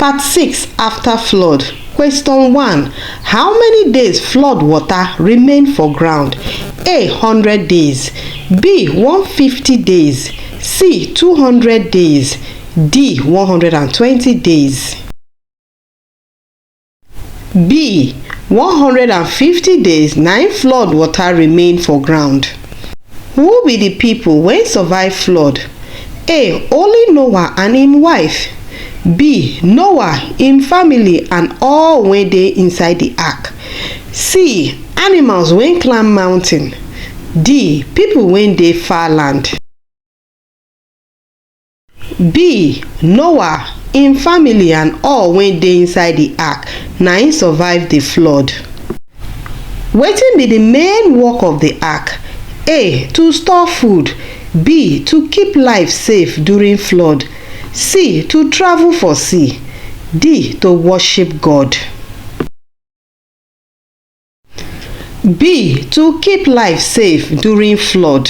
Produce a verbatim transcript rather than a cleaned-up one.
Part six, after flood. Question one: how many days flood water remain for ground? A: hundred days. B: one fifty days. C: two hundred days. D: one hundred and twenty days. B: one hundred and fifty days na im flood water remain for ground. Who be the people wey survive flood? A: only Noah and im wife. B: Noah, im family and all wey dey inside the ark. C: animals wey climb mountain. D: people wey dey far land. B: Noah, im family and all wey dey inside the ark na im survive the flood. Wetin be the main work of the ark? A: to store food. B: to keep life safe during flood. C: to travel for sea. D: to worship God. B: to keep life safe during flood.